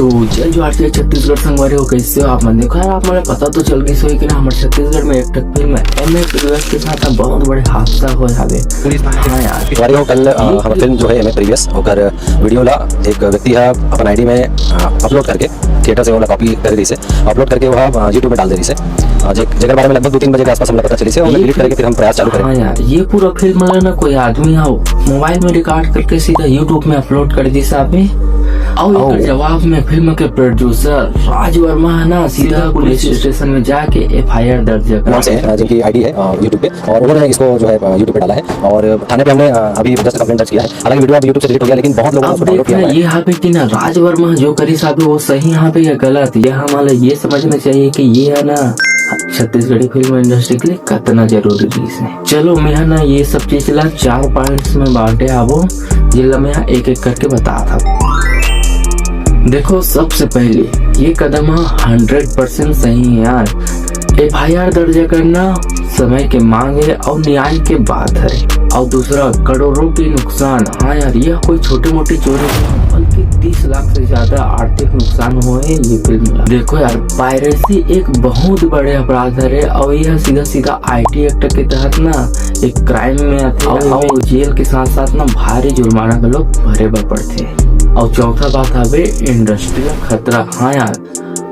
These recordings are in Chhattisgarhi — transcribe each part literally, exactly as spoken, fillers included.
तो जय जोहार, जय छत्तीसगढ़ संगवारी हो, कैसे हो आप मन? देखो यार, आप मन ला पता तो चल गइस होही कि ना, हमर छत्तीसगढ़ में एक ठक फिल्म एम ए प्रियस के साथ ना बहुत बड़े हादसा होए हावे। हाँ यार। संगवारी हो, कल, अ, हमर फिल्म जो है एम ए प्रियस, ओकर वीडियो ला एक व्यक्ति ह अपन आई डी में, अ, अपलोड करके, थिएटर से ओला कॉपी कर रहिस हे, अपलोड करके वो ह, अ, यूट्यूब में डाल दे रहिस हे। अ, जे-, जेकर बारे में लगभग दो तीन बजे के आसपास हमला पता चलिस हे, ओला ये डिलीट करके फिर हम प्रयास चालू करेन। हाँ यार, ये पूरा फिल्म ला ना कोई आदमी ह मोबाइल में रिकॉर्ड करके सीधा यूट्यूब में अपलोड कर दिस हावे। अउ एकर जवाब में फिल्म के प्रोड्यूसर राज वर्मा है ना, सीधा पुलिस स्टेशन में जाके एफ आई आर दर्ज करा। नाम से है, अ, जिनकी आई डी है, अ, यूट्यूब पे, और उन्होंने इसको जो है, अ, यूट्यूब पे डाला है और थाने पे हमने, अ, अभी जस्ट कंप्लेंट दर्ज किया है। हालांकि वीडियो अब यूट्यूब से डिलीट हो गया, लेकिन बहुत लोगों ने अब उसको डाउनलोड किया देखना, हुआ है। ये यहाँ पे कि ना राज वर्मा जो करिस हावे वो सही यहाँ पे या गलत, ये हमला ये समझना चाहिए कि ये है ना छत्तीसगढ़ी फिल्म इंडस्ट्री के लिए कितना जरूरी रहिस हे। चलो, मैं ह ना ये सब चीज ला चार पॉइंट्स में बांटे हावों, जेला मैं ह एक एक करके बतात हावों। देखो, सबसे पहले ये कदम ह हंड्रेड परसेंट सही है यार। एफ आई आर दर्ज करना समय के मांग है और न्याय के बात है। और दूसरा, करोड़ों के नुकसान। हाँ यार, यह कोई छोटी मोटी चोरी नहीं, बल्कि तीस लाख से ज्यादा आर्थिक नुकसान होए हे ये फिल्म ला। देखो यार, पायरेसी एक बहुत बड़े अपराध हरे और यह सीधा सीधा आई टी एक्ट के तहत ना एक क्राइम में आथे और, और जेल के साथ साथ ना भारी जुर्माना घलो भरे बर पड़थे। और चौथा बात हवे इंडस्ट्री ला खतरा। हाँ यार,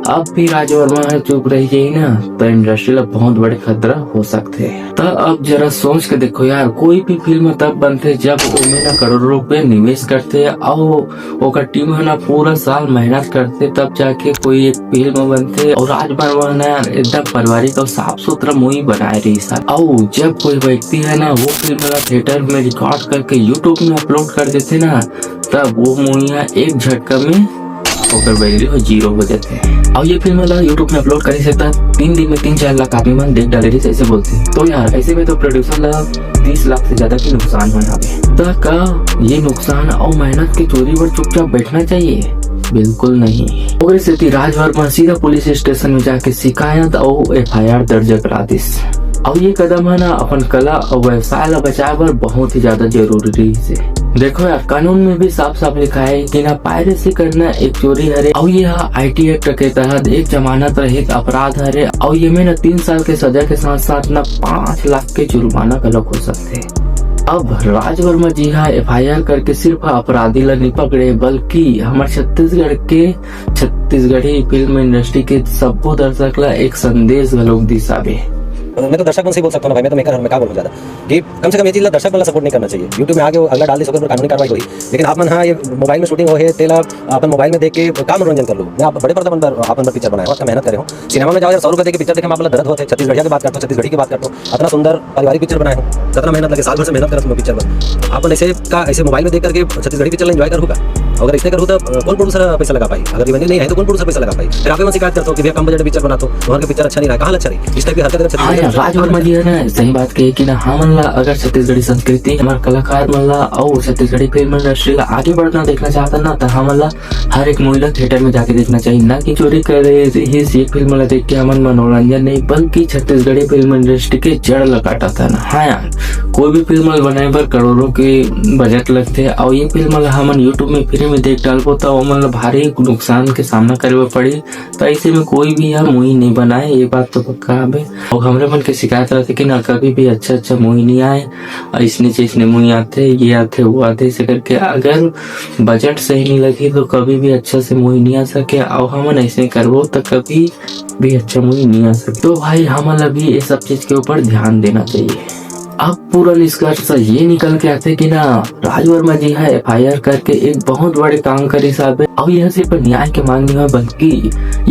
अब भी राज वर्मा ह चुप रह जाही ना, तो इंडस्ट्री ला बहुत बड़े खतरा हो सकथे। त अब जरा सोच के देखो यार, कोई भी फिल्म तब बनथे जब ओमे ना करोड़ों रुपया निवेश करथे और ओकर टीम ह ना पूरा साल मेहनत करथे, तब जाके कोई एक फिल्म बनथे। और राज वर्मा ह ना यार एकदम पारिवारिक और साफ सुथरा मूवी बनाए रहिस हे। और जब कोई व्यक्ति ह ना वो फिल्म ला थिएटर में रिकॉर्ड करके यूट्यूब में अपलोड कर देथे ना, तब वो मूवी ह एक झटका में ओकर वैल्यू ह जीरो हो जाथे। और ये फिल्म ला यूट्यूब में अपलोड करे से तक तीन दिन में तीन चार लाख आदमी मन देख डाले रहिस, ऐसे बोलथे। तो यार, ऐसे में तो प्रोड्यूसर ला तीस लाख से ज्यादा के नुकसान होए हावे। त का ये नुकसान और मेहनत के चोरी बर चुपचाप बैठना चाहिए? बिल्कुल नहीं। ओकरे सेती राज वर्मा सीधा पुलिस स्टेशन में जाके शिकायत और एफ आई आर दर्ज करा दिस। और ये कदम ह ना अपन कला और व्यवसाय ला बचाए बर बहुत ही ज्यादा जरूरी रहिस हे। देखो यार, कानून में भी साफ साफ लिखा है कि ना पायरेसी करना एक चोरी हरे और ये आई टी एक्ट के तहत एक जमानत रहित अपराध हरे और ये में ना तीन साल के सजा के साथ साथ ना पाँच लाख के जुर्माना घलोक हो सकथे। अब राज वर्मा जी हा एफ आई आर करके सिर्फ अपराधी ला नहीं पकड़े, बल्कि हमर छत्तीसगढ़ के, छत्तीसगढ़ी फिल्म इंडस्ट्री के सब्बो दर्शक ला एक संदेश घलोक दिस हावे। मैं तो दर्शक मन से ही बोल सकता हूँ ना भाई, मैं तो मेकर हूँ, मैं का बोलूँ ज्यादा कि कम से कम ये चीज ला दर्शक मन ला सपोर्ट नहीं करना चाहिए। यूट्यूब में आगे अगला डाल दिस, ओकर ऊपर कानूनी कार्रवाई होही, लेकिन आप मन हाँ ये मोबाइल में शूटिंग हो हे, तेला अपन मोबाइल में देख के का मनोरंजन कर लो। मैं आप बड़े पर्दा मन पर, आप मन पर पिक्चर बनाए हो, अच्छा मेहनत करे हो, सिनेमा में जाओ यार, सौ रुपए दे के पिक्चर देखे में आप ला दर्द होथे। छत्तीसगढ़िया के बात करता हूँ, छत्तीसगढ़ी की बात करता हूँ, अतना सुंदर पारिवारिक पिक्चर बनाए हो, कतना मेहनत लगे, साल भर से मेहनत करत हो पिक्चर बर। आप मन ऐसे का, ऐसे मोबाइल में देख करके छत्तीसगढ़ी पिक्चर ला एंजॉय करहू का? अगर ऐसे करहू तो, अ, कौन प्रोड्यूसर पैसा लगा पाही? अगर रेवेन्यू नहीं है तो कौन प्रोड्यूसर पैसा लगा पाही? फिर आप मन शिकायत करते हो कि भैया कम बजट पिक्चर बनाते हो, तुम्हारे पिक्चर अच्छा नहीं रहा। कहाँ अच्छा रही? इस टाइप की हरकत अगर हाँ छत्तीसगढ़ यार, में राज वर्मा जी है ना, सही बात कही कि ना हमन ला अगर छत्तीसगढ़ी संस्कृति, हमारे कलाकार मन ला और छत्तीसगढ़ी फिल्म इंडस्ट्री ला आगे बढ़ना देखना चाहता ना, तो हमन ला हर एक मूवी ला थिएटर में जाके देखना चाहिए, ना कि चोरी करे रहिस ये फिल्म ला देख के हमन मनोरंजन नहीं, बल्कि छत्तीसगढ़ी फिल्म इंडस्ट्री के जड़ ला काटत हन। हाँ यार, कोई भी फिल्म ला बनाए बर करोड़ों के बजट लगथे, और ये फिल्म ला हमन यूट्यूब में फ्री में देख डालबो, त ओमन ला भारी नुकसान के सामना करे बर पड़ही। त ऐसे में कोई भी ह मूवी नहीं बनाए, ये बात तो पक्का हवे। और हमरे मन के शिकायत रहथे कि ना, कभी भी अच्छा अच्छा मूवी नहीं आए, अइसने जइसने मूवी आथे, ये आथे, वो आथे, ऐसे करके अगर बजट सही नहीं लगी तो कभी भी अच्छा से मूवी नहीं आ सके। और हमन ऐसे करबो तो कभी भी अच्छा मूवी नहीं आ सके। तो भाई, हमन ला भी ये सब चीज के ऊपर ध्यान देना चाहिए। अब पूरा निष्कर्ष ये निकल के आथे कि ना, राज वर्मा जी ह एफ आई आर करके एक बहुत बड़े काम करिस हावे। और यह सिर्फ न्याय के मांग नहीं है, बल्कि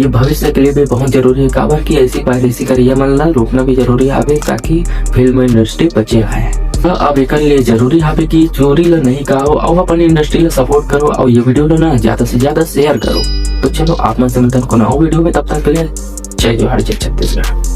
ये भविष्य के लिए भी बहुत जरूरी है, काबर कि ऐसी पायरेसी करिया मन ला रोकना भी जरूरी हावे, ताकि फिल्म इंडस्ट्री बचे रहे। तो अब एकर लिए जरूरी हावे कि चोरी ला नहीं कहो और अपन इंडस्ट्री ला सपोर्ट करो और ये वीडियो ला ना ज्यादा से ज्यादा शेयर करो। तो चलो, आप मन से मिलथन कोनो और वीडियो में, तब तक के लिए जय जोहार, जय छत्तीसगढ़।